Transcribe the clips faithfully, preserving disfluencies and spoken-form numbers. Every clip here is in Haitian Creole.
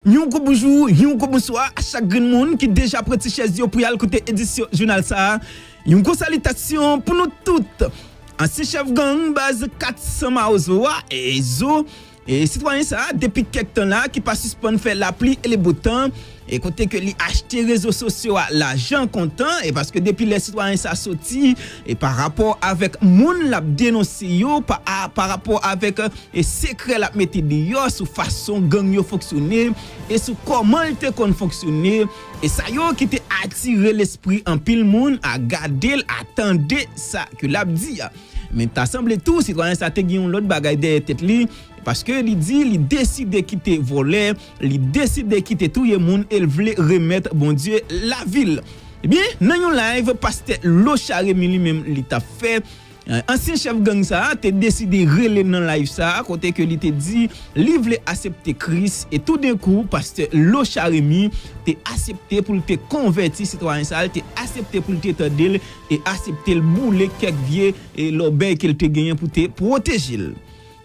Yon gwo bonjou, yon gwo bonswa a chak grenn moun ki deja pran ti chèz yo pou y al koute edisyon jounal sa a. Yon gwo salitasyon pou nou tout. Ansyen chèf gang baz kat san Mawozo a, e Zo, e sitwayen sa a, depi kèk tan la, ki pa sispann fè lapli e le bo tan, e kote ke li achte rezo sosyo a lajan kontan, e paske depi lè sitwayen sa a soti, e pa rapò avèk moun l ap denonse yo, pa, a, pa rapò avèk, e sekrè l ap mete deyò sou fason gang yo fonksyone, e sou kòman l te konn fonksyone, e sa yo ki te atire lespri anpil moun a gade l, a tande sa ke l ap di a. Men ta sanble tou, sitwayen sa te gen yon lòt bagay dèyè tèt li, paske li di li deside kite vòlè, li deside kite touye moun e l vle remèt Bondye lavi l. Ebyen, nan yon live pastè Locha Remy li menm li t ap fè, eh, ansyen chèf gang sa a te deside rele nan live sa a, kote ke li te di li vle aksepte Kris, e toudenkou, pastè Locha Remy te aksepte pou l te konvèti sitwayen sa a, li te aksepte pou l te tande l, e aksepte l boule kèk vye, e, lòbèy ke l te genyen pou te pwoteje l.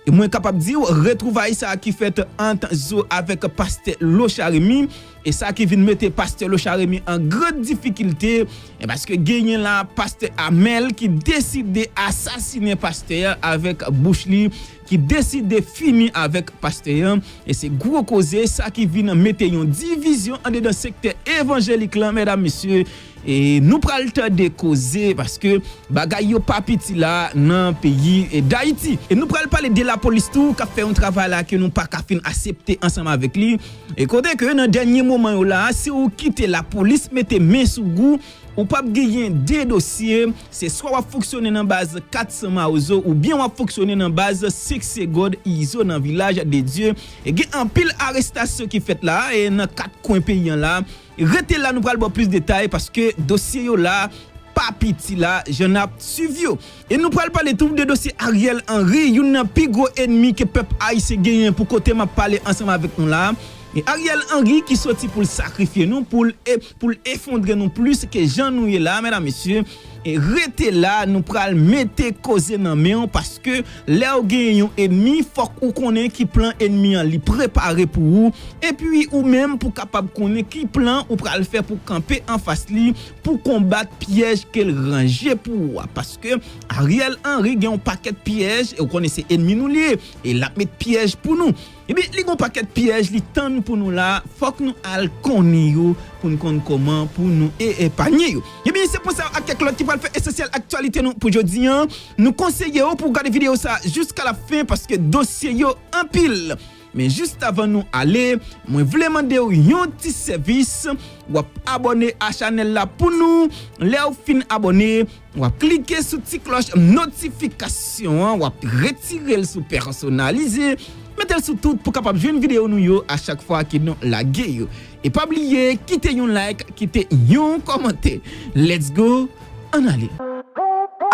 E mwen kapab di w, retwouvay sa a ki fèt ant Zo avèk pastè Locha Remy, e sa ki vin mete pastè Locha Remy an gran difikilte, e paske genyen la pastè Amèl ki deside asasinen pastè a avèk bouch li, ki deside fini avèk pastè a, e se gwo koze sa ki vin mete yon divizyon andedan sektè evanjelik lan, medam, mesye, e nou pral tande koze, paske bagay yo pa piti la nan peyi, e, Dayiti. E nou pral pale de lapolis tou, k ap fè yon travay la ke nou pa ka fin aksepte ansanm avèk li. E kote ke nan dènye moman yo la, si ou kite lapolis mete men sou ou, ou p ap genyen de dosye, se swa w ap fonksyone nan baz kat san Mawozo, oubyen w ap fonksyone nan baz senk segond Izo nan Vilaj de Dye. E gen anpil arestasyon ki fèt la, e nan kat kwen peyi an la. Rete la, nou pral ba w plis detay, paske dosye yo la pa piti la, jan n ap swiv yo. E nou pral pale tou de dosye Ariel Henry, youn nan pi gwo ènmi ke pèp ayisyen genyen pou kote m ap pale ansanm avèk nou la. E Ariel Henry ki soti pou l sakrifye nou, pou l e, pou l efondre nou plis ke jan nou ye la, medam, mesye. E rete la, nou pral mete koze nan men w, paske lè w genyen yon ènmi, fòk ou konnen ki plan ènmi an li prepare pou ou, epi ou menm pou kapab konnen ki plan ou pral fè pou kanpe anfas li, pou konbat pyèj ke l ranje pou ou a. Paske Ariel Henry gen yon pakèt pyèj, e ou konnen se ènmi nou li ye, e l ap met pyèj pou nou. Ebyen, li gen yon pakèt pyèj li tann pou nou la, fòk nou al konnen yo pou n konn kòman pou nou e, epanye yo. Ebyen, se pwen sa yo ak kèk lòt ki pral fè esansyèl aktyalite nou pou jodi a. Nou konseye w pou w gade videyo sa a jiska la fen, paske dosye yo anpil. Men jis avan nou ale, mwen vle mande w yon ti sèvis. W ap abòne a chanèl la pou nou. Lè w fin abòne, w ap klike sou ti klòch notifikasyon an, w ap retire l sou pèsonalize, mete l sou tout pou kapab jwenn videyo nou yo a chak fwa ke nou lage yo. E pa bliye, kite yon like, kite yon kòmantè. Let's go, ann ale.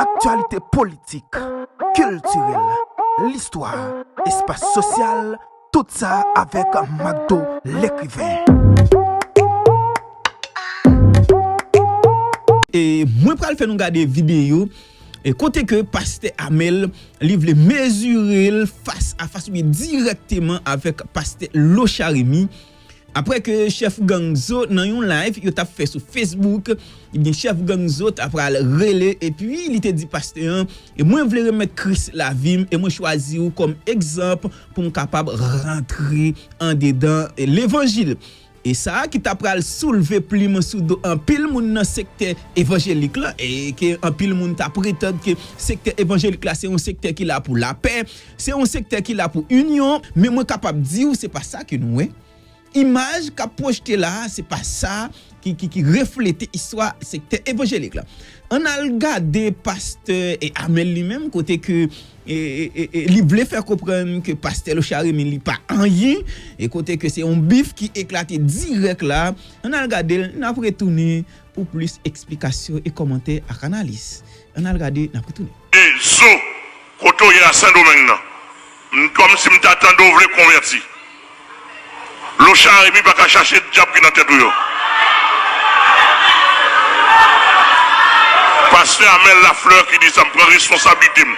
Aktyalite politik, kiltirèl, listwa, espas sosyal, tout sa avèk Makdo lekriven. E mwen pral fè nou gade videyo, e kote ke pastè Amèl, li vle mezire l fas a fas, oubyen dirèkteman avèk pastè Locha Remy. Apre ke chèf gang Zo nan yon live yo t ap fè sou Facebook, ebyen, chèf gang Zo t ap pral rele, epi li te di pastè an, e mwen vle remèt Kris lavi m, e mwen chwazi ou kòm egzanp pou m kapab rantre andedan, e, levanjil. E sa a ki ta pral soulve plim sou do anpil moun nan sektè evanjelik la, e ke anpil moun ta pretann ke sektè evanjelik la se yon sektè ki la pou lapè, se yon sektè ki la pou inyon, men mwen kapab di w se pa sa ke nou wè. Imaj k ap pwojte la a, se pa sa ki, ki, ki reflete istwa sektè evanjelik la. Ann al gade pastè, e, Amèl li menm, kote ke, e, e, e, e, li vle fè konprann ke pastè Locha Remy li pa anyen, e kote ke se yon bif ki eklate dirèk la. Ann al gade l, n ap retounen pou plis eksplikasyon e kòmantè ak analiz. Ann al gade, n ap retounen. E Zo, kote w ye a Sendomeng nan? M, kòmsi m ta tande w vle konvèti. Locha Remy pa ka chache dyab ki nan tèt ou yo. Pastè Amèl Lafleur ki di sa, m pran responsablite m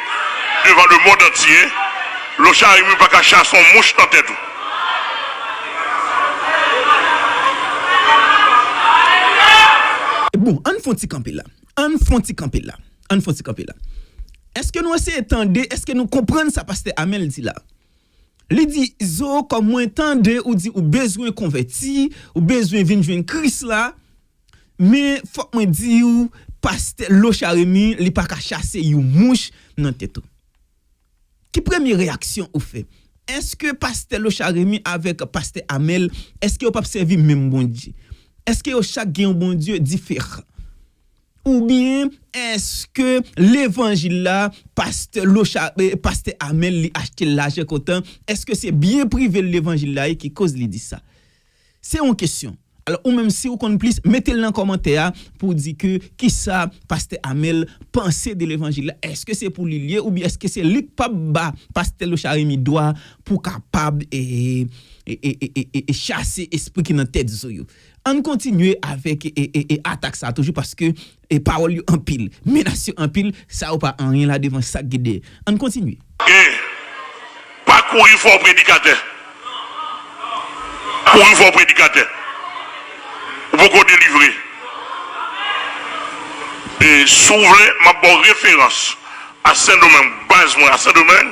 devan lemond antye. Locha Remy pa ka chase yon mouch nan tèt ou. Bon, ann fè yon ti kanpe la. Ann fè yon ti kanpe la. Ann fè yon ti kanpe la. Èske nou eseye tande, èske nou konprann sa pastè Amel di la? Li di, Zo, kòm mwen tande ou di ou bezwen konvèti, ou bezwen vin jwenn Kris la, men fòk mwen di w, pastè Lochard Remy, li pa ka chase yon mouch nan tèt ou. Ki premye reyaksyon ou fè? Èske pastè Lochard Remy avèk pastè Amel, èske yo p ap sèvi menm Bondye? Èske yo chak gen yon Bondye diferan? Oubyen èske levanjil la, pastè Lochard, eh, pastè Amel li achte l lajan kontan? Èske se byen prive l levanjil la ye ki koz li di sa? Se yon kesyon. Alò, ou menm, si ou konn plis, mete l nan kòmantè a pou w di ke kisa pastè Amel panse de levanjil la. Èske se pou li l ye oubyen èske se li k p ap ba pastè Lochard Remy dwa pou kapab, e, e, e, e, e, e chase espri ki nan tèt Zo yo? Ann kontinye avèk, e, e, e, atak sa a toujou paske, e, pawòl yo anpil, menas yo anpil, sa yo pa anyen la devan sa k gen dèyè. Ann kontinye. E pa kouri fè w predikatè. Kouri fè w predikatè. Ou poko delivre. E si w vle, m ap ba w referans a Sendomeng, baz mwen a Sendomeng,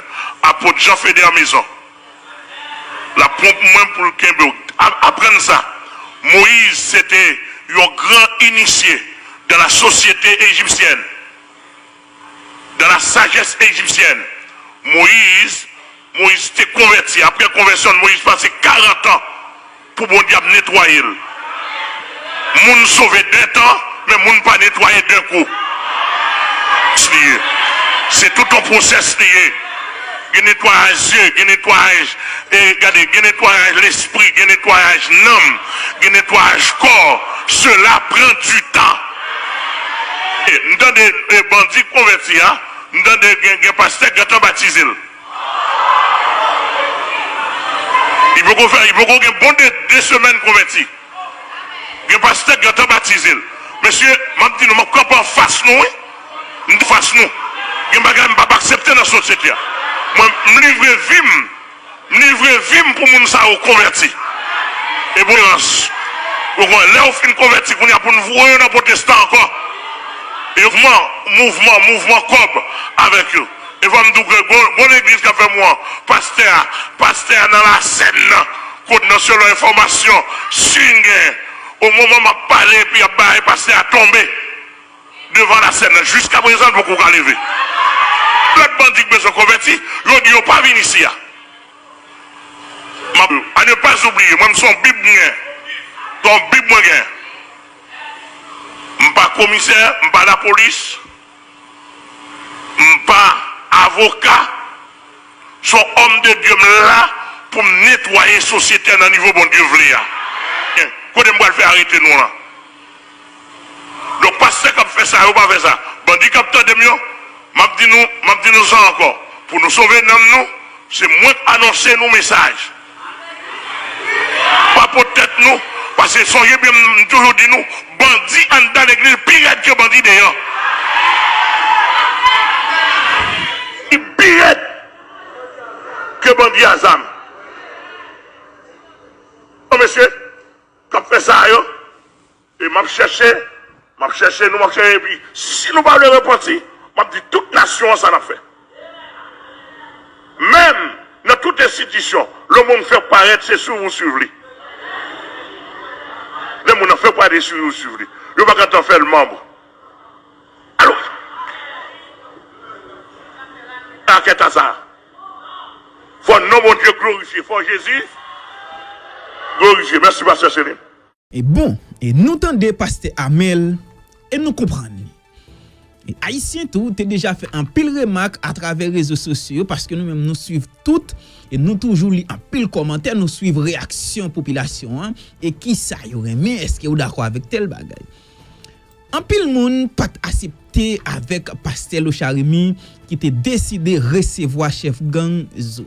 apot Jean Feder Maison. L ap pran pou mwen pou l kenbe w. A-, aprann sa. Moyiz se te yon gran inisye dans la société égyptienne, dans la sagesse égyptienne. Moyiz, Moyiz te konvèti. Apre konvèsyon l, Moyiz pase karant an pou Bondye ap netwaye l. Moun sove de tan, men moun pa netwaye de kou. Li ye. Se tout yon pwosès li ye. Gen netwayaj zye, gen netwayaj, e, gade, gen netwayaj lespri, gen netwayaj nanm, gen netwayaj kò. Cela prend du temps. E, m tande, e, bandi konvèti a, m tande gen, gen pastè k gentan batize l. Li poko fè, li poko gen bon de, de semèn konvèti. Gen pastè k gentan batize l. Mesye, m ap di nou, m ap kanpe anfas nou, wi. M anfas nou. Gen bagay m p ap aksepte nan sosyete a. Mwen, m livre vi m. M livre vi m pou moun sa yo konvèti. E bon, rans. Ou konprann, lè yo fin konvèti, kounye a pou n voye yo nan pwotestan ankò. E mouvman, mouvman, mouvman kòb avèk yo. E fò m di w ke gon, gon legliz k ap fè mwen, pastè a, pastè a nan lasèn nan, kot nan selon enfòmasyon, si n gen, o moman m ap pale epi y ap bay pastè a tonbe devan lasèn nan, jiskaprezan l poko ka leve. Lòt bandi k bezwen konvèti, yo di yo pa vin isi a. M ap, à ne pas oublier, mwen m se yon bib m gen, se yon bib mwen gen. M pa komisè, m pa lapolis. M pa avoka, se yon òm de Dye m la pou m netwaye sosyete a nan nivo Bondye vle a. Kote m pral fè arete nou la? Donk, pastè k ap fè sa yo pa fè sa. Bandi k ap tande m yo, m ap di nou, m ap di nou sa ankò. Pou nou sove nanm nou, se mwen k anonse nou mesaj. Pa pot tèt nou, paske sonje byen m toujou di nou, bandi anndan legliz pi rèd ke bandi deyò. Li pi rèd ke bandi a zam. Bon, mesye, k ap fè sa yo, e m ap chèche, m ap chèche nou, m ap chèche, epi si nou pa vle repanti, m ap di tout nasyon an sa n ap fè. Menm nan tout enstitisyon, lè moun fè parèt, se swiv ou swiv li. Lè moun nan fè parèt, se swiv ou swiv li. Yo pa gentan fè l manm. Alò, rakèt a sa. Fò non Bondye glorifye, fò Jezi glorifye. Mèsi, pastè Celine. E bon, e nou tande pastè Amel, e nou konprann li. E Ayisyen tou te deja fè anpil remak atravè rezo sosyo yo, paske nou menm nou swiv tout, e nou toujou li anpil kòmantè, nou swiv reyaksyon popilasyon an, e kisa yo renmen, èske yo dakò avèk tèl bagay. Anpil moun pa t asepte avèk pastè Lochard Remy ki te deside resevwa chèf gang Zo.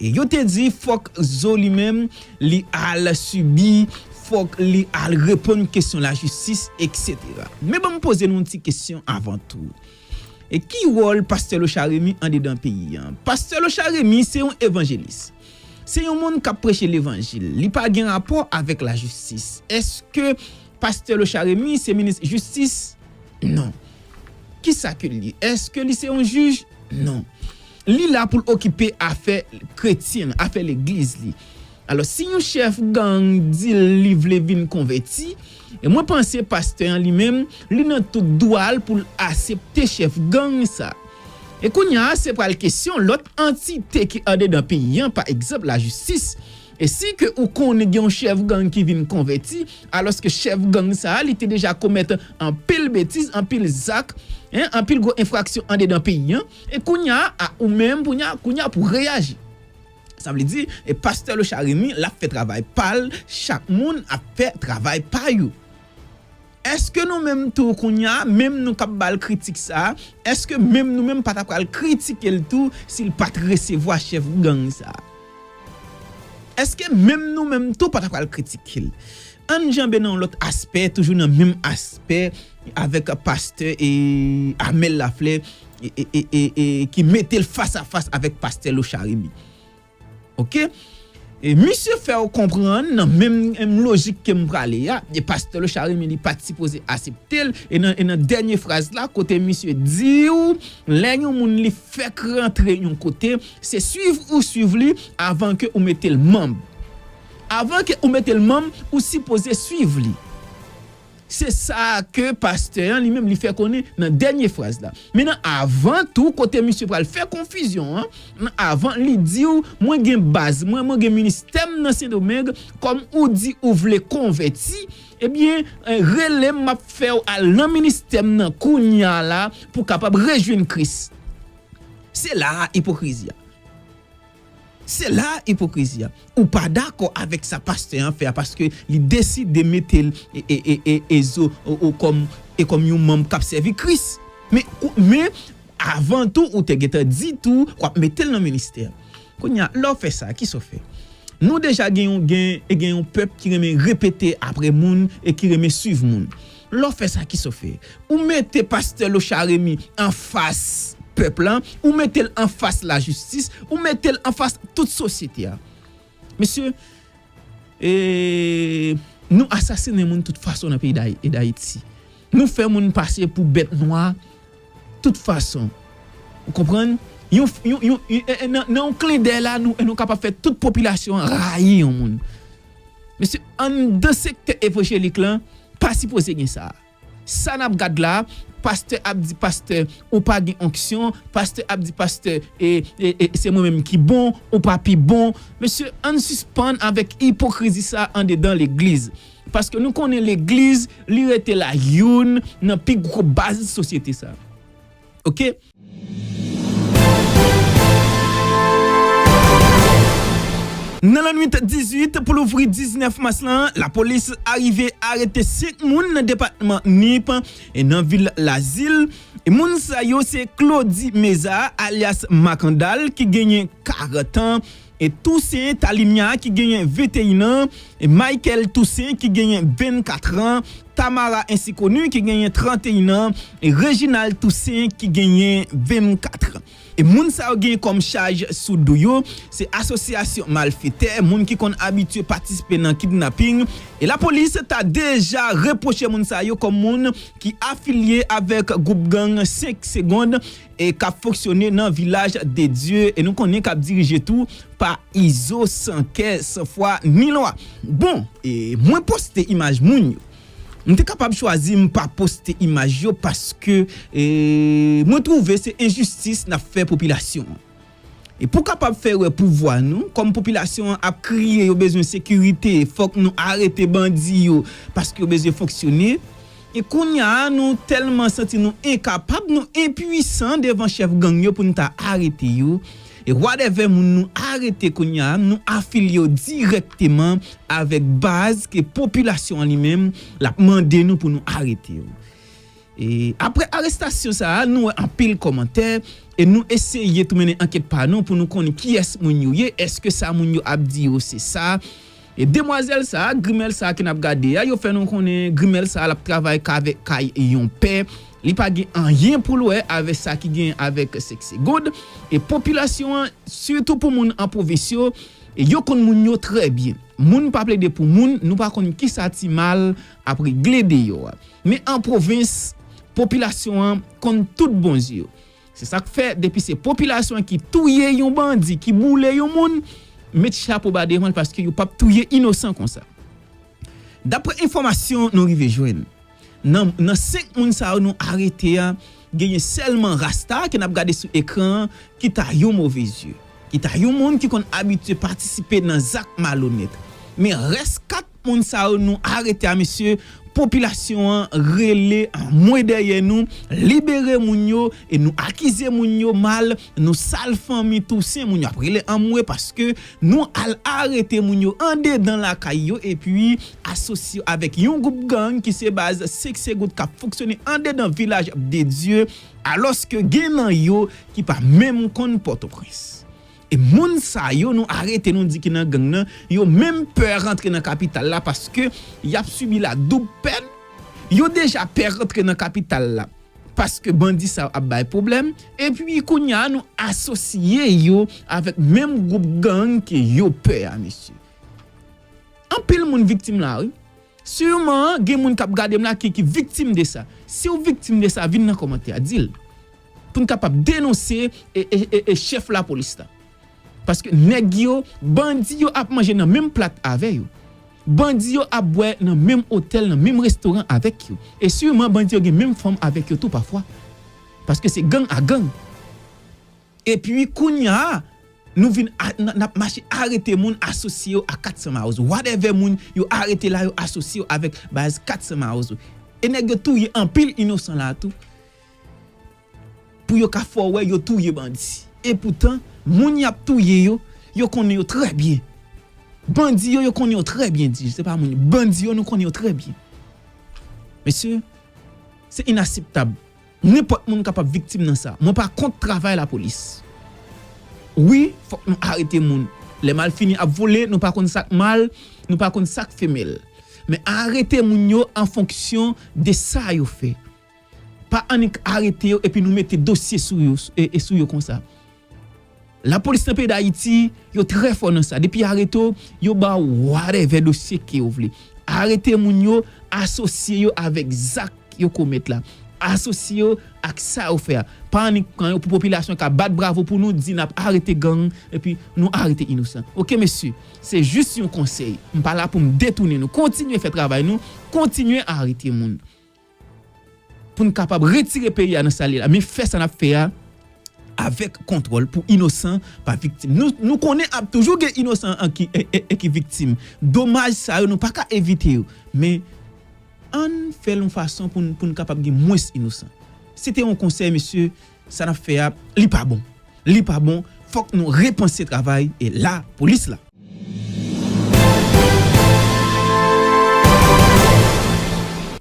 E yo te di fòk Zo li menm, li al sibi, fòk li al reponn kesyon lajistis, etsetera. Men ban m poze nou yon ti kesyon avan tou. E ki wòl pastè Lochard Remy andedan peyi a? Pastè Lochard Remy se yon evanjelis. Se yon moun k ap preche levanjil. Li pa gen rapò avèk lajistis. Èske Pastè Lochard Remy se minis jistis? Non. Kisa ke l ye? Èske li se yon jij? Non. Li la pou l okipe afè kretyen, afè legliz li. Alò, si yon chèf gang di l li vle vin konvèti, e mwen panse pastè an li menm, li nan tout dwa l pou l aksepte chèf gang sa. E kounye a, se pral kesyon lòt antite ki andedan peyi an, pa egzanp, lajistis. E si ke ou konnen gen yon chèf gang ki vin konvèti, alòske chèf gang sa a, li te deja komèt anpil betiz, anpil zak, en, anpil gwo enfraksyon andedan peyi an, e kounye a, a ou menm, kounye a, kounye a pou reyaji. Sa vle di, e pastè Lochard Remy, l ap fè travay pa l, chak moun ap fè travay pa yo. Èske nou menm tou kounye a, menm nou k ap ba l kritik sa a, èske menm nou menm pa ta pral kritike l tou si l pa t resevwa chèf gang sa a? Èske menm nou menm tou pa ta pral kritike l? Ann janbe nan yon lòt aspè, toujou nan menm aspè, avèk pastè e Amel Laflè, e, e, e, e, e, ki mete l fas a fas avèk pastè Lochard Remy. Oke? E misye fè w konprann nan menm, menm lojik ke m prale a, e pastè Lochard Remy li pa t sipoze aksepte l, e nan, e nan dènye fraz la, kote misye di w, lè yon moun li fèk rantre yon kote, se swiv ou swiv li avan ke ou mete l manm. Avan ke ou mete l manm, ou sipoze swiv li. Se sa ke pastè an li menm li fè konnen nan dènye fraz la. Men nan avan tou, kote misye pral fè konfizyon an, nan avan li di w, mwen gen baz mwen, mwen gen ministè m nan Sendomeng, kòm ou di ou vle konvèti, ebyen, eh, rele m, m ap fè w al nan ministè m nan kounye a la pou w kapab rejwenn Kris. Se la a ipokrizi a. Se la ipokrizi a. Ou pa dakò avèk sa pastè an fè a paske li deside mete l e, e, e, e, e zo, o, o, kòm, e kòm yon manm k ap sèvi Kris. Men, ou, men, avan tou, ou te gentan di tou, w ap mete l nan ministè. Kounye a, lè w fè sa, kisa w fè? Nou deja gen yon, gen, e gen yon pèp ki renmen repete apre moun e ki renmen swiv moun. Lè w fè sa, kisa w fè? Ou mete pastè Lochard Remy anfas pèp la, ou mete l anfas lajistis, ou mete l anfas tout sosyete a. Mesye, e, nou asasinen moun tout fason nan peyi Dayi-, Dayiti. Nou fè moun pase pou bèt nwa tout fason. Ou konprann? Yon, yon, yon, yon, e, e, nan, nan yon klendèy la, nou, nou kapab fè tout popilasyon an rayi yon moun. Mesye, anndan sektè evanjelik lan, pa sipoze gen sa. Sa n ap gad la, pastè ap di pastè, ou pa gen onksyon, pastè ap di pastè, e, e, e, se mwen menm ki bon, ou pa pi bon. Mesye, ann sispann avèk ipokrizi sa andedan legliz. Paske nou konnen legliz, li rete la youn nan pi gwo baz sosyete sa. Oke? Nan lannwit dizuit pou louvri diznèf mas lan, lapolis arive arete senk moun nan depatman Nip e nan vil Lazil. E moun sa yo se Claudy Meza, alyas Makandal, ki genyen karant an, e Toussaint Talimia, ki genyen venteyen an, e Michael Toussaint, ki genyen vennkat an, Tamara Ainsi Connu, ki genyen tranteyen an, e Reginald Toussaint, ki genyen vennkat an. E moun sa yo genyen kòm chaj sou do yo, se asosyasyon malfetè, moun ki konn abitye patisipe nan kidnaping. E lapolis ta deja repwoche moun sa yo kòm moun ki afilye avèk gwoup gang senk Segond e k ap fonksyone nan Vilaj de Dye, e nou konnen k ap dirije tou pa Izo san kè, san fwa, ni lwa. Bon, e mwen poste imaj moun yo. M te kapab chwazi m pa poste imaj yo paske, e, mwen twouve se enjistis n ap fè popilasyon an. E pou kapab fè wè pouvwa nou, kòm popilasyon an ap kriye yo bezwen sekirite, fòk nou arete bandi yo, paske yo bezwen fonksyone. E kounye a, nou tèlman santi nou enkapab, nou enpwisan devan chèf gang yo pou n ta arete yo. E whatever moun nou arete kounye a, nou afilye yo dirèkteman avèk baz ke popilasyon an li menm l ap mande nou pou nou arete yo. E apre arestasyon sa a, nou wè anpil kòmantè e nou eseye tou mennen ankèt pa nou pou nou konnen kiyès moun yo ye, èske sa moun yo ap di yo se sa. E demwazèl sa a, grimèl sa a ke n ap gade a, yo fè nou konnen grimèl sa a l ap travay ka avèk kay yon pè. Li pa gen anyen pou l wè avèk sa ki gen avèk sèks e gòd. E popilasyon an, sitou pou moun an pwovens yo, E yo konn moun yo trè byen. Moun pa plede pou moun, nou pa konn kisa ti mal ap regle deyò a. Men an pwovens, popilasyon an konn tout bon zye yo. Se sa k fè, depi se popilasyon an ki touye yon bandi, ki boule yon moun, met chapo ba devan l paske yo p ap touye inosan konsa. Daprè enfòmasyon nou rive jwenn, nan, nan senk moun sa yo nou arete a, genyen sèlman Rasta ke n ap gade sou ekran an, ki ta yon move zye, ki ta yon moun ki konn abitye patisipe nan zak malonèt. Men rès kat moun sa yo nou arete a, mesye, popilasyon an rele anmwe dèyè nou, libere moun yo, e nou akize moun yo mal, nou sal fanmi Tousen, moun yo ap rele anmwe paske nou al arete moun yo andedan lakay yo, epi asosye yo avèk yon gwoup gang ki se baz Senk Segoud k ap fonksyone andedan Vilaj de Dye, alòske gen nan yo ki pa menm konn Pòtoprens. E moun sa yo nou arete, nou di ki nan gang nan, yo menm pè rantre nan kapital la paske y ap sibi la doub pèn. Yo deja pè rantre nan kapital la paske bandi sa yo ap bay pwoblèm. Epi kounye a nou asosye yo avèk menm gwoup gang ke yo pè a, mesye. Anpil moun viktim la, wi. Siman, gen moun k ap gade m la ki, ki viktim de sa. Si w viktim de sa, vin nan kòmantè a, di l. Pou n kapab denonse e, e, e, e chèf lapolis la. Paske nèg yo, bandi yo ap manje nan menm plat avè yo. Bandi yo ap bwè nan menm otèl, nan menm restoran avèk yo. E siman, bandi yo gen menm fanm avèk yo tou pafwa. Paske se gang a gang. Epi kounye a, nou vin a, n, n ap mache arete moun asosye yo a kat san Mawozo. Whatever moun yo arete la, yo asosye yo avèk baz kat san Mawozo. E nèg yo touye anpil inosan la tou. Pou yo ka fè w wè yo touye bandi. E poutan, moun y ap touye yo, yo konnen yo trè byen. Bandi yo, yo konnen yo trè byen, di, se pa moun. Bandi yo, nou konnen yo trè byen. Mesye, se inakseptab. Nenpòt moun kapab viktim nan sa. Mwen pa kont travay lapolis. Wi, fòk nou arete moun. Lè malfini ap vole, nou pa konn sa k mal, nou pa konn sa k femèl. Men arete moun yo an fonksyon de sa yo fè. Pa annik arete yo epi nou mete dosye sou yo, e, e sou yo konsa. Lapolis nan peyi Dayiti, yo trè fò nan sa. Depi arete w, yo ba w whatever dosye ke yo vle. Arete moun yo, asosye yo avèk zak yo komèt la. Asosye yo ak sa yo fè a. Pa annik pran yo pou popilasyon ka bat bravo pou nou, di n ap arete gang, epi nou arete inosan. Oke, mesye, se jis yon konsèy. M pa la pou m detounen nou. Kontinye fè travay nou, kontinye arete moun. Pou n kapab retire peyi a nan sa l ye la. Men fè sa n ap fè a avèk kontwòl pou inosan pa viktim. Nou, nou konnen ap toujou gen inosan an ki, e, e, e ki viktim. Domaj sa yo, nou pa ka evite yo. Men ann fè l yon fason pou n, pou n kapab gen mwens inosan. Se te yon konsèy, mesye, sa n ap fè a, li pa bon. Li pa bon, fòk nou repanse travay e lapolis la.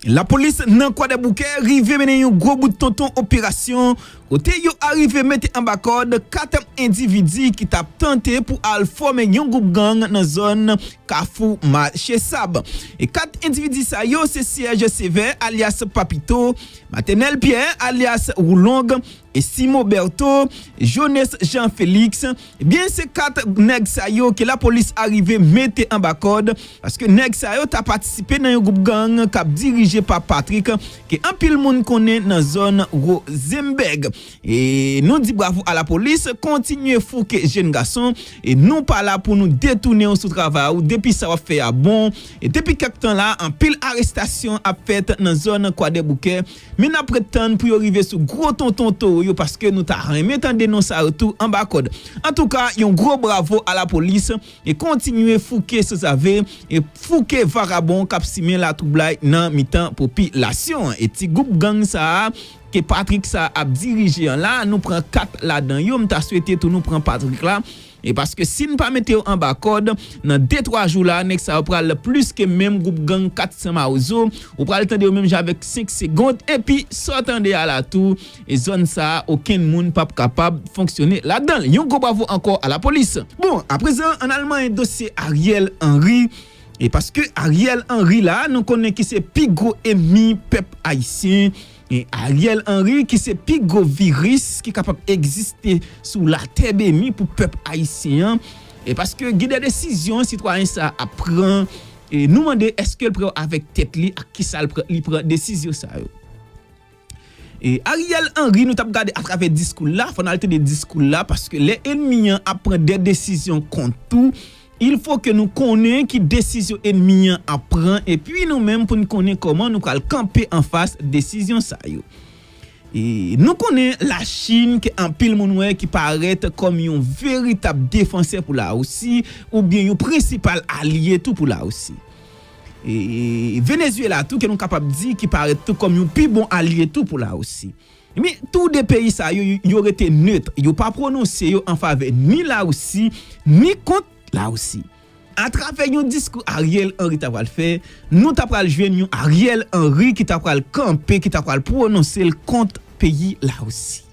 Lapolis nan Kwadèboukè rive mennen yon gwo bout tonton operasyon kote yo arive mete anba kòd kat endividi ki t ap tante pou al fòme yon gwoup gang nan zòn Kafou Mache Sab. E kat endividi sa yo se Serge Sévère alyas Papito, Matènèl Pierre alyas Woulong, Esimo Bertho, Jones Jean Félix, ebyen se kat nèg sa yo ke lapolis arive mete anba kòd, paske nèg sa yo ta patisipe nan yon gwoup gang k ap dirije pa Patrick, ke anpil moun konnen nan zòn Rosenberg. E nou di bravo a lapolis, kontinye fouke jenn gason, e nou pa la pou nou detounen w sou travay ou, depi sa w ap fè a bon, e depi kèk tan la, anpil arestasyon ap fèt nan zòn Kwadèboukè, men n ap ret tann pou yo rive sou gwo tonton towo yo, paske nou ta renmen tande non sa yo tou anba kòd. Antouka, yon gwo bravo a lapolis e kontinye fouke sanzave e fouke vagabon k ap simen latwoublay nan mitan popilasyon an. E ti gwoup gang sa a ke Patrick sa ap dirije an la, nou pran kat ladan yo, m ta swete tou nou pran Patrick la. E paske si n pa mete yo anba kòd, nan de twa jou la, nèg sa yo pral plis ke menm gwoup gang kat san Mawozo. Ou pral tande yo menm jan avèk senk Segond. Epi, sa w tande a la tou, e zòn sa a, okenn moun p ap kapab fonksyone ladan l. Yon gwo bravo ankò a lapolis. Bon, aprezan, ann al manyen dosye Ariel Henry. E paske Ariel Henry la, nou konnen ki se pi gwo enmi pèp ayisyen. E Ariel Henry ki se pi gwo viris ki kapab egziste sou latè beni pou pèp ayisyen an. E paske gen de desizyon sitwayen sa ap pran, e nou mande èske l pran yo avèk tèt li, ak kisa l pran, li pran desizyon sa yo. E Ariel Henry, nou t ap gade atravè diskou l la, fò n al tande diskou l la, paske lè ènmi an ap pran de desizyon kont ou, il faut que nou konnen ki desizyon ènmi an ap pran, epi nou menm pou n konnen kòman nou pral kanpe anfas desizyon sa yo. E nou konnen Lachin, ke anpil moun wè, ki parèt kòm yon veritab defansè pou Larisi, oubyen yon prensipal alye tou pou Larisi. E Venezuela tou, ke nou kapab di, ki parèt tou kòm yon pi bon alye tou pou Larisi. Men tou de peyi sa yo, yo rete net, yo pa pwononse yo an favè ni Larisi, ni kont Larisi. Atravè yon diskou Ariel Henry ta pral fè, nou ta pral jwenn yon Ariel Henry ki ta pral kanpe, ki ta pral pwononse l kont peyi Larisi.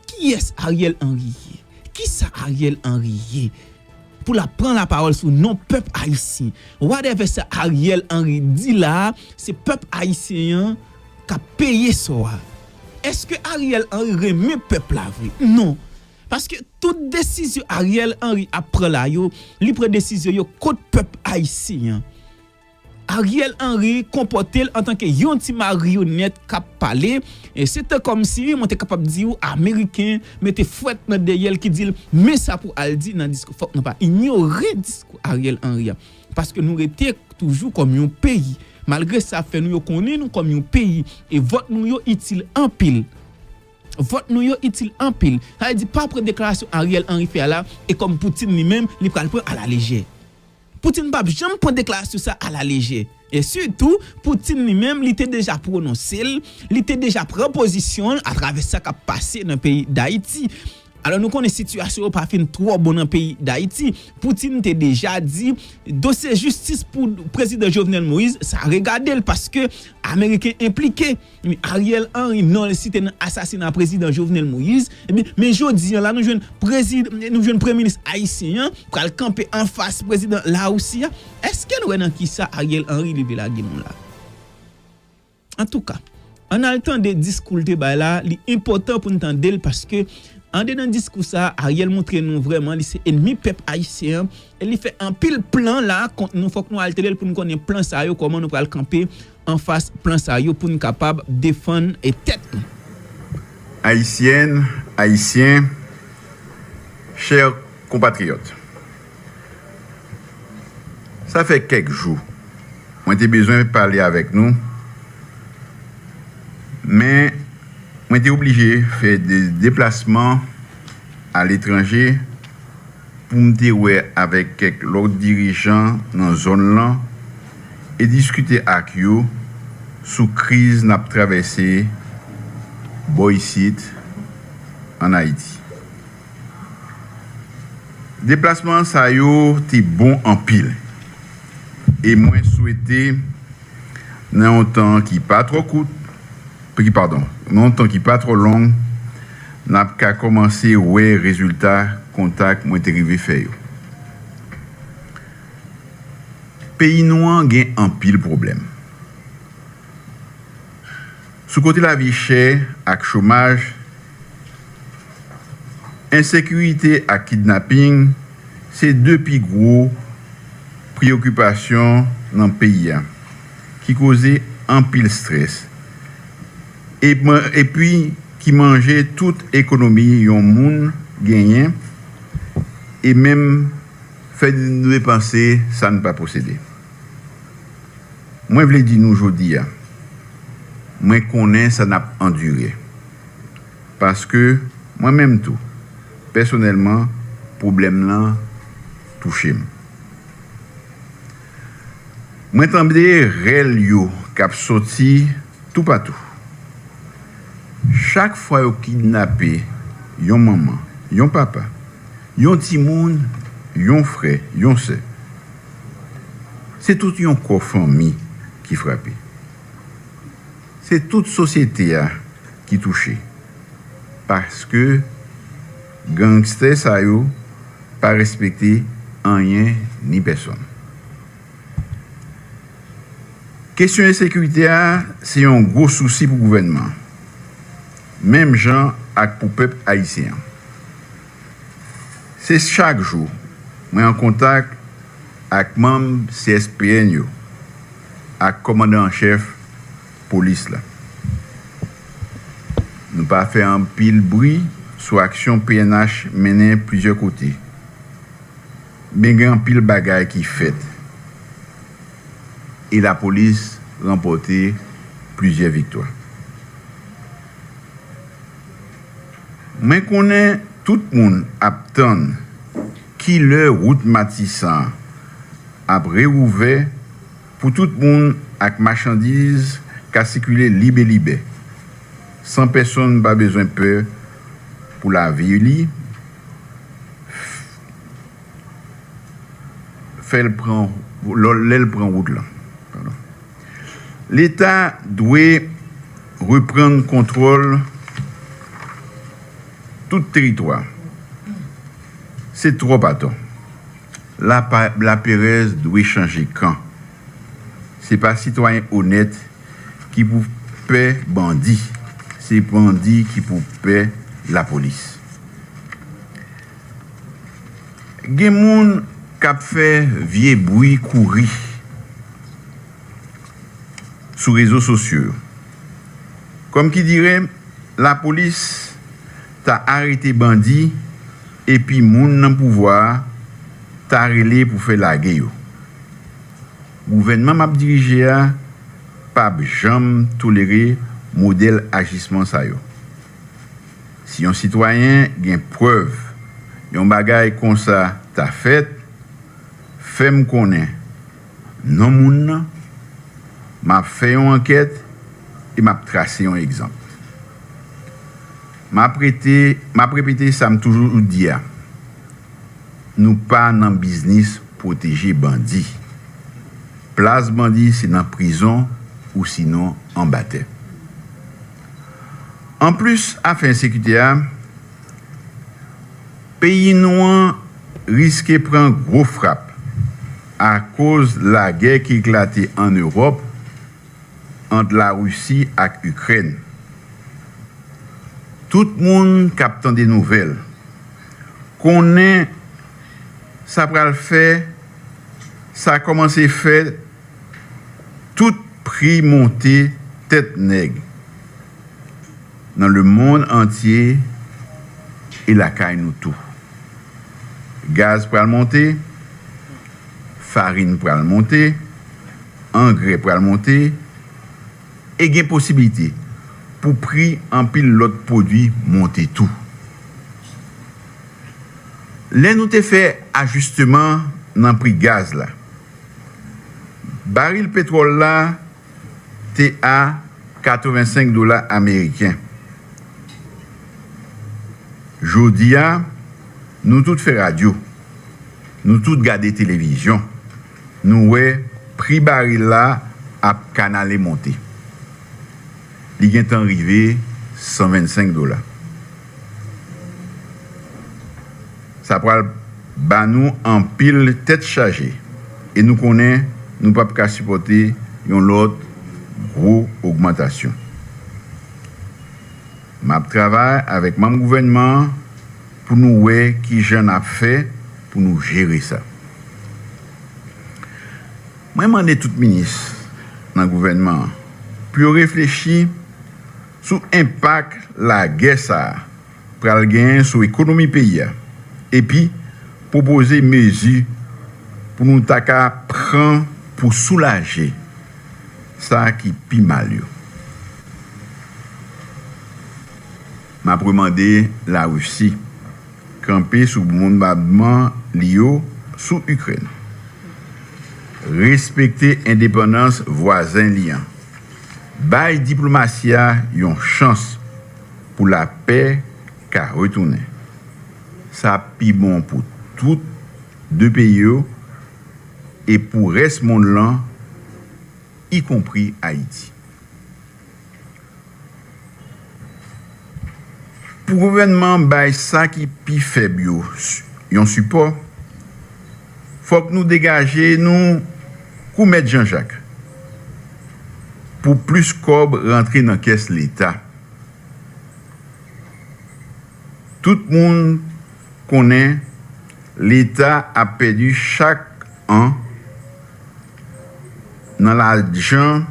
Kiyès Ariel Henry ye? Kisa Ariel Henry ye? Pou l ap pran lapawòl sou non pèp ayisyen. Whatever sa Ariel Henry di la a, se pèp ayisyen an k ap peye sò a. Èske Ariel Henry renmen pèp la vre? Non. Paske tout desizyon Ariel Henry ap pran la yo, li pran desizyon yo kont pèp ayisyen an. Ariel Henry konpòte l antanke yon ti maryonèt k ap pale. E se te kòmsi, mwen te kapab di w, Ameriken mete fwèt nan dèyè l ki di l, men sa pou al di nan diskou. Fòk nou pa inyore diskou Ariel Henry a. Paske nou rete toujou kòm yon peyi. Malgre sa, fè nou yo konnen nou kòm yon peyi. E vòt nou yo itil anpil. Vòt nou yo itil anpil. Sa vle di, pa pran deklarasyon Ariel Henry fè a la, e kòm Putin li menm, li pral pran alalejè. Putin p ap janm pran deklarasyon sa alalejè. E sitou, Putin li menm, li te deja pwononse l, li te deja pran pozisyon l atravè sa k ap pase nan peyi Dayiti. Alò, nou konnen sitiyasyon yo pa fin twò bon nan peyi Dayiti. Putin te deja di, dosye jistis pou prezidan Jovenel Moïse, sa regade l, paske Ameriken enplike. Men Ariel Henry, non l site nan asasina prezidan Jovenel Moïse. Ebyen, men jodi a la, nou jwenn prezi-, nou jwenn premye minis ayisyen an pral kanpe anfas prezidan Larisi a. Èske n wè nan kisa Ariel Henry leve lage nou la? Antouka, ann al tande diskou l te bay la, li enpòtan pou n tande l, paske andedan diskou sa a, Ariel montre nou vrèman li se ènmi pèp ayisyen an, e li fè anpil plan la kont nou. Fòk nou al tande l pou n konnen plan sa yo, kòman nou pral kanpe anfas plan sa yo pou n kapab defann, e, tèt nou. Ayisyèn, Ayisyen, chè konpatriyòt, sa fè kèk jou mwen te bezwen pale avèk nou, men mwen te oblije fè de deplasman aletranje pou m te wè avèk kèk lòt dirijan nan zòn lan e diskite ak yo sou kriz n ap travèse bò isit ann Ayiti. Deplasman sa yo te bon anpil, e mwen swete nan yon tan ki pa twò kout, ki, padon, nan yon tan ki pa twò long, n ap ka kòmanse wè rezilta kontak mwen te rive fè yo. Peyi nou an gen anpil pwoblèm. Sou kote lavi chè ak chomaj, ensekirite ak kidnaping se de pi gwo preyokipasyon nan peyi a, ki koze anpil estrès, e man-, epi ki manje tout ekonomi yon moun genyen, e menm fè nou depanse sa n pa posede. Mwen vle di nou jodi a, mwen konnen sa n ap andire, paske mwen menm tou, pèsonèlman, pwoblèm lan touche m. Mwen tande rèl yo k ap soti toupatou. Chak fwa yo kidnape yon manman, yon papa, yon timoun, yon frè, yon sè, se tout yon kò fanmi ki frape. Se tout sosyete a ki touche, paske gangstè sa yo pa respekte anyen ni pèsonn. Kesyon ensekirite a se yon gwo sousi pou gouvènman an, menm jan ak pou pèp ayisyen an. Se chak jou Mwen an kontak ak manm C S P N yo ak kòmandan an chèf polis la. Nou pa fè anpil bri sou aksyon P N H mennen plizyè kote, men gen anpil bagay ki fèt e lapolis ranpòte plizyè viktwa. Mwen konnen tout moun ap tann kilè wout Matisan an ap rewouvè pou tout moun ak machandiz ka sikile libelibè, san pèsonn pa bezwen pè pou lavi li, fè l pran, lè l pran wout lan. Padon. Leta dwe reprann kontwòl tout teritwa. Se twòp atò. Lapa-, laperèz dwe chanje kan. Se pa sitwayen onèt ki pou pè bandi. Se bandi ki pou pè lapolis. Gen moun k ap fè vye bri kouri sou rezo sosyo yo. Kòmkidire, lapolis ta arete bandi epi moun nan pouvwa a ta rele pou fè lage yo. Gouvènman m ap dirije a p ap janm tolere modèl ajisman sa yo. Si yon sitwayen gen prèv yon bagay konsa ta fèt, fè m konnen non moun nan, m ap fè yon ankèt e m ap trase yon egzanp. M ap rete, m ap repete sa m toujou di a, nou pa nan biznis pwoteje bandi. Plas bandi se nan prizon ou sinon anba tè. Anplis afè ensekirite a, peyi nou an riske pran gwo frap akoz lagè ki eklate ann Ewòp ant Larisi ak Ikrèn. Tout moun k ap tande nouvèl konnen sa pral fè, sa kòmanse fè tout pri monte tèt nèg nan lemonn antye e lakay nou tou. Gaz pral monte, farin pral monte, angrè pral monte, e gen posiblite pou pri anpil lòt pwodui monte tou. Lè nou te fè ajisteman nan pri gaz la, baril petwòl la te a katrevensenk dola ameriken. Jodi a, nou tout fè radyo, nou tout gade televizyon, nou wè pri baril la ap kanale monte. Li gentan rive san vennsenk dola. Sa pral ba nou anpil tèt chaje e nou konnen nou p ap ka sipòte yon lòt gwo ogmantasyon. M ap travay avèk manm gouvènman an pou nou wè kijan n ap fè pou nou jere sa. Mwen mande tout minis nan gouvènman an pou yo reflechi sou enpak lagè sa a pral genyen sou ekonomi peyi a, epi pwopoze mezi pou nou ta ka pran pou soulaje sa ki pi mal yo. M ap remande Larisi kanpe sou bonbadman li yo sou Ikrèn. Respekte endepandans vwazen li an. Bay diplomasi a yon chans pou lapè ka retounen. Sa pi bon pou tout de peyi yo e pou rès monn lan, ikonpri Ayiti. Pou gouvènman an bay sa ki pi fèb yo s-, yon sipò, fòk nou degaje nou kou Mèt Jan Jak pou plis kòb rantre nan kès Leta. Tout moun konnen Leta ap pèdi chak an nan lajan,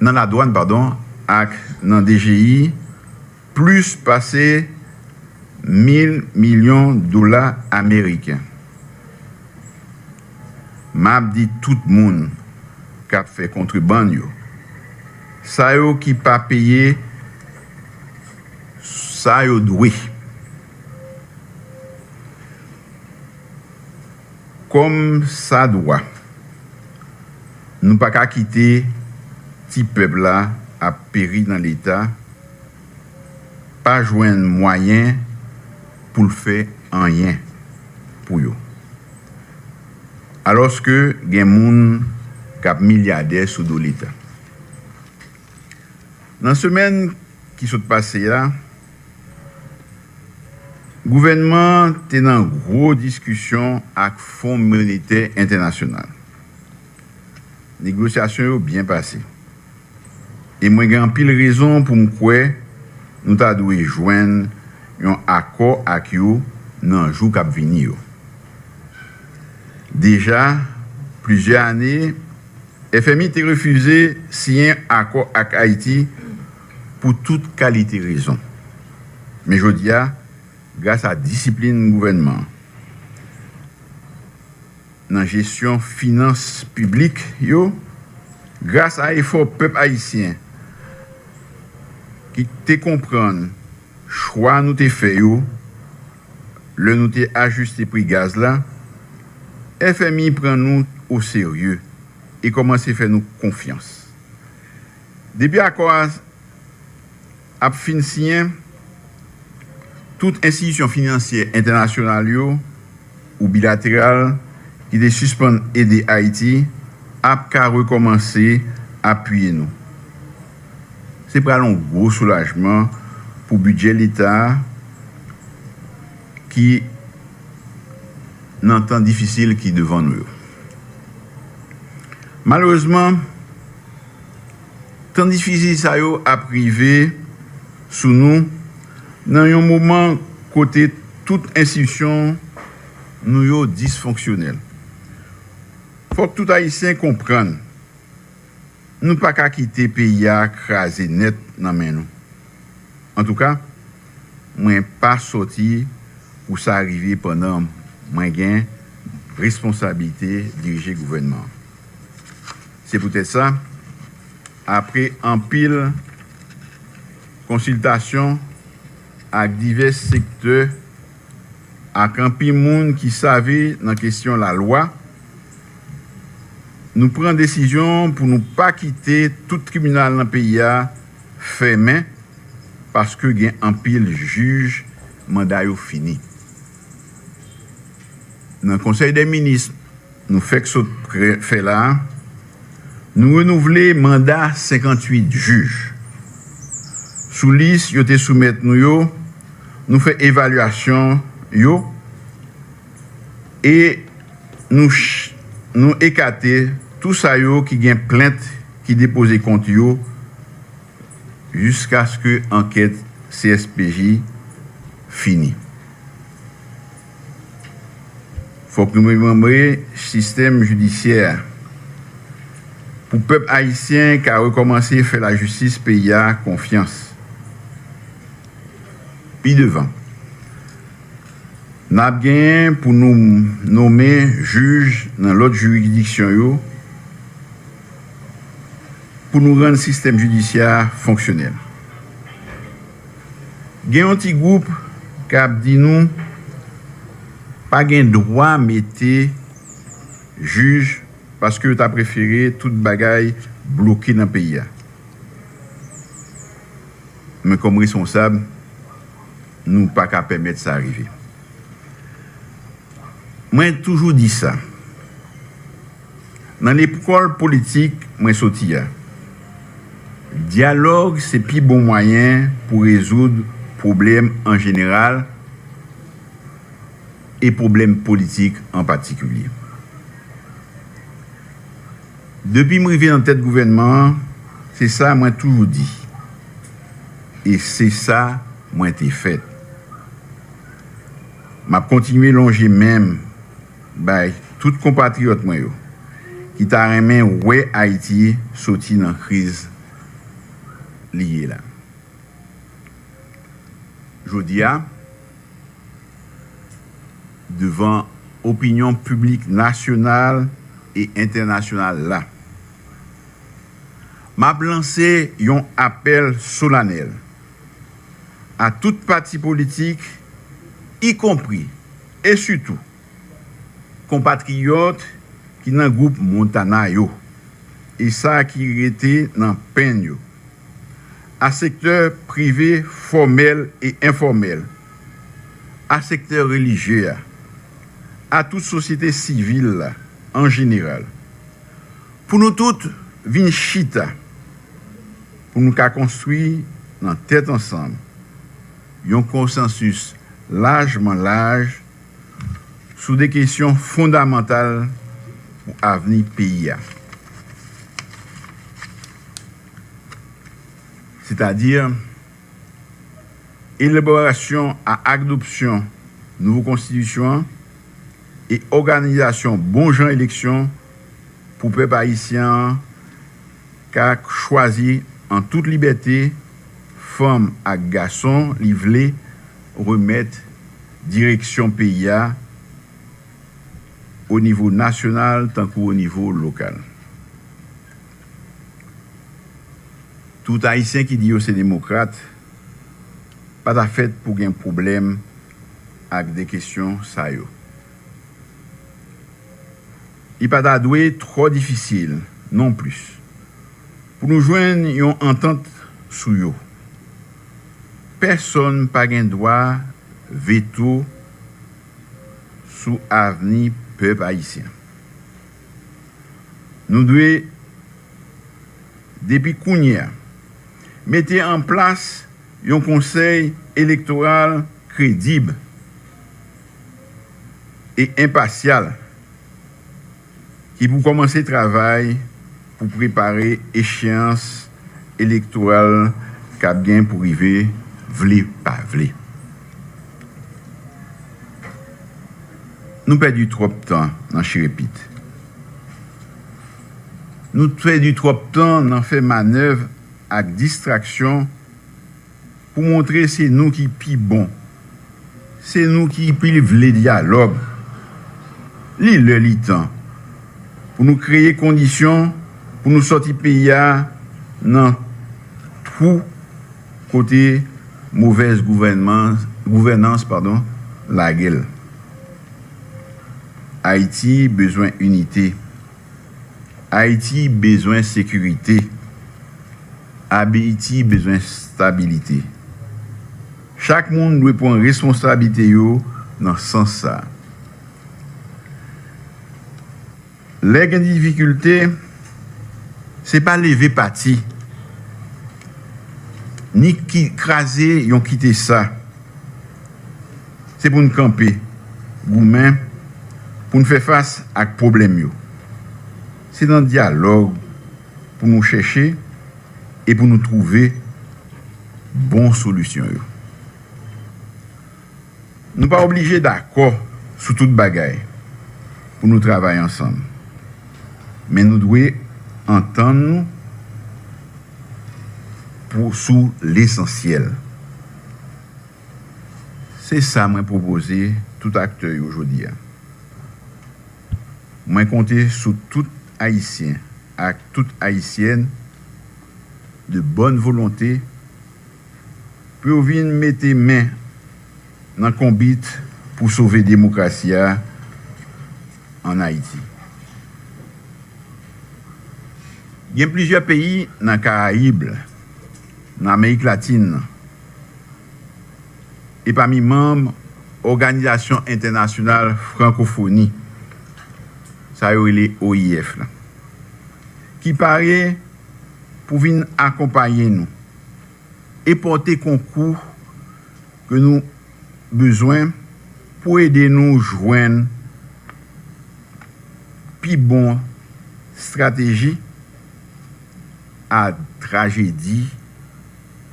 nan ladwàn, padon, ak nan D G I plis pase mil milyon dola ameriken. M ap di tout moun k ap fè kontrebann yo, sa yo ki pa peye sa yo dwe, kòmsadwa, nou pa ka kite ti pèp la ap peri nan Leta, pa jwenn mwayen pou l fè anyen pou yo, alòske gen moun k ap milyadè sou do Leta. Nan semèn ki sot pase a, gouvènman an te nan gwo diskisyon ak Fon Monetè Entènasyonal. Negosyasyon yo byen pase. E mwen gen anpil rezon pou m kwè nou ta dwe jwenn yon akò ak yo nan jou k ap vini yo. Deja plizyè ane, F M I te refize siyen akò ak Ayiti pou tout kalite rezon. Men jodi a, gras a disiplin gouvènman an nan jesyon finans piblik yo, gras a efò pèp ayisyen ki te konprann chwa nou te fè yo lè nou te ajiste pri gaz la, F M I pran nou oserye e kòmanse fè nou konfyans. Depi akò a ap fin siyen, tout enstitisyon finansyè entènasyonal yo ou bilateral ki te sispann ede Ayiti ap ka rekòmanse apiye nou. Se pral yon gwo soulajman pou bidjè Leta a ki nan tan difisil ki devan nou yo. Malerezman, tan difisil sa yo ap rive sou nou nan yon moman kote tout enstitisyon nou yo disfonksyonèl. Fòk tout Ayisyen konprann, nou pa ka kite peyi a kraze nèt nan men nou. Antouka, mwen pa sòti pou sa rive pandan mwen gen responsablite dirije gouvènman an. Se poutèt sa, apre anpil konsiltasyon ak divès sektè, ak anpil moun ki save nan kesyon lalwa, nou pran desizyon pou nou pa kite tout tribinal nan peyi a fèmen paske gen anpil jij manda yo fini. Nan Konsèy dè Minis nou fèk sot fè la a, nou renouvle manda senkantuit jij. Sou lis yo te soumèt nou yo, nou fè evalyasyon yo e nou, nou ekate tou sa yo ki gen plent ki depoze kont yo jiskaske ankèt C S P J fini. Fòk nou remembre sistèm jidisyè a pou pèp ayisyen ka rekòmanse fè lajistis peyi a konfyans. Pi devan, n ap genyen pou nou nonmen jij nan lòt jiridiksyon yo pou nou rann sistèm jidisyè a fonksyonèl. Gen yon ti gwoup k ap di nou pa gen dwa mete jij paske yo ta prefere tout bagay bloke nan peyi a. Men kòm responsab, nou pa ka pèmèt sa rive. Mwen toujou di sa. Nan lekòl politik mwen soti a, dyalòg se pi bon mwayen pou rezoud pwoblèm an jeneral e pwoblèm politik an patikilye. Depi m rive nan tèt gouvènman an, se sa mwen toujou di. E se sa mwen te fè. M ap kontinye lonje men m bay tout konpatriyòt mwen yo ki ta renmen wè Ayiti soti nan kriz li ye la. Jodi a, devan opinyon piblik nasyonal e entènasyonal la, m ap lanse yon apèl solanèl a tout pati politik, ikonpri e sitou konpatriyòt ki nan gwoup Montana yo e sa ki rete nan Penn yo, a sektè prive fòmèl e enfòmèl, a sektè relijye a, a tout sosyete sivil la an jeneral, pou nou tout vin chita, pou nou ka konstwi nan tèt ansanm yon konsansis lajman laj sou de kesyon fondamantal pou avni peyi a. Sètadi, elaborasyon a adopsyon nouvo konstitisyon an e òganizasyon bon jan eleksyon pou pèp ayisyen an ka chwazi an tout libète fanm ak gason li vle remèt direksyon peyi a o nivo nasyonal tankou o nivo lokal. Tout Ayisyen ki di yo se demokrat pa ta fèt pou gen pwoblèm ak de kesyon sa yo. Li pa ta dwe twò difisil nonplis pou nou jwenn yon antant sou yo. Pèsonn pa gen dwa veto sou avni pèp ayisyen. Nou dwe, depi kounye a, mete an plas yon konsèy elektoral kredib e enpasyal ki pou kòmanse travay pou prepare echeyans elektoral k ap gen pou rive, vle pa vle. Nou pèdi twòp tan nan chirepit. Nou pèdi twòp tan nan fè manèv ak distraksyon pou montre se nou ki pi bon, se nou ki pi vle dyalòg. Li lè li tan pou nou kreye kondisyon pou nou sòti peyi a nan twou kote movèz gouvènman-, gouvènans, padon, lage l. Ayiti bezwen inite. Ayiti bezwen sekirite. Ayiti bezwen stabilite. Chak moun dwe pran responsablite yo nan sans sa a. Lè gen difikilte, se pa leve pati, ni ki kraze yon kite sa. Se pou n kanpe, goumen, pou n fè fas ak pwoblèm yo. Se nan dyalòg pou nou chèche e pou nou twouve bon solisyon yo. Nou pa oblije dakò sou tout bagay pou nou travay ansanm, men nou dwe antann nou pou, sou lesansyèl. Se sa mwen pwopoze tout aktè yo jodi a. Mwen konte sou tout Ayisyen ak tout Ayisyèn de bòn volonte pou yo vin mete men nan konbit pou sove demokrasi a ann Ayiti. Gen plizyè peyi nan Karayib, nan Amerik Latin, e pami manm Òganizasyon Entènasyonal Frankofoni, sa yo rele O I F la, ki pare pou vin akonpaye nou e pòte konkou ke nou bezwen pou ede nou jwenn pi bon estrateji a trajedi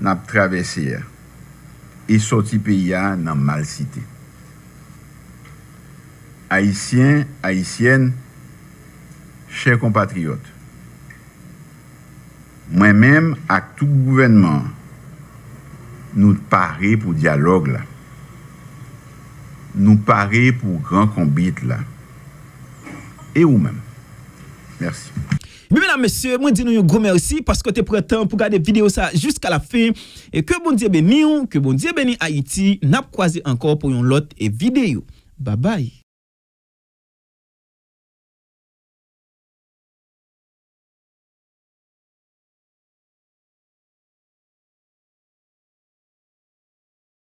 n ap travèse a e sòti peyi a nan malsite. Ayisyen, Ayisyèn, chè konpatriyòt, mwen menm ak tout gouvènman an, nou pare pou dyalòg la. Nou pare pou gran konbit la. E ou menm? Mèsi. Ebyen, medam, mesye, mwen di nou yon gwo mèsi paske w te pran tan pou gade videyo sa jiska la fen. E ke Bondye beni w, ke Bondye beni Ayiti. N ap kwaze ankò pou yon lòt, e, videyo. Babay.